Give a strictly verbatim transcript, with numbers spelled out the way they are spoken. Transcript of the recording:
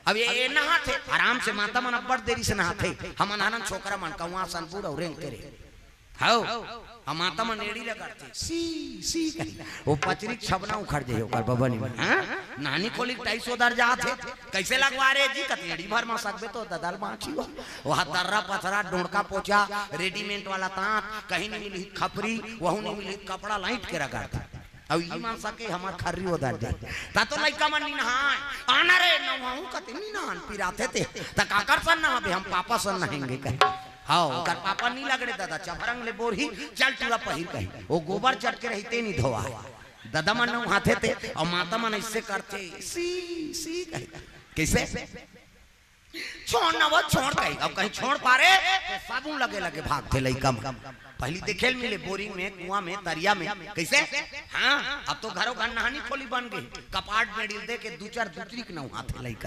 अब ये, ये नहाथे, आराम से माता मन अब्बड़ देरी से नहाथे। हमन आनंद छोकरा मन कौआ सनपुर और रेंग के रे। हौ, हम माता मन एड़ी ल करथे, "सी, सी" कही। वो पचरी छबना उखड़ जाई ओकर बबनी में, हाँ? नानी खोली टाई सोदर जात हे। "कैसे लगवा रे जी?" कथे, "एड़ी भर मा सकबे तो ददल बाँची हो।" वहाँ दर्रा पथरा, डोंड़का पोचा, रेडीमेड वाला तांत, कहीं नहीं मिली खपरी, वहू नहीं मिली कपड़ा, लाइट के रगड़। अब ई मन सके हमर खर्री ओदर जाए। ता तो लइका मन नी नहाय। "आना रे, नहाहूँ" कथे, "नी नहान, पिराथे ते।" "ता काकर सन नहाबे?" "हम पापा सन नहाएंगे" कहे। हाँ, ओकर पापा नी लगड़े दादा, चभरंग ले बोरही, "चल टूरा पहिर" कही। वो गोबर चट के रहिते नी धोवा। दादा मन नहाथे ते, और माता मन ऐसे करथे, "सी, सी" कही। कैसे? "छोड़ ना वो, छोड़" कही। अब कहीं छोड़ पारे, तो साबुन लगे लगे भागथे लइका मन। पहली देखे ल मिले बोरिंग में, कुआं में, तरिया में। कैसे? हाँ, अब तो घरों घर नहानी खोली बन गई। कपाट में डील दे के दू चार दुतरी के नहाथे लइका।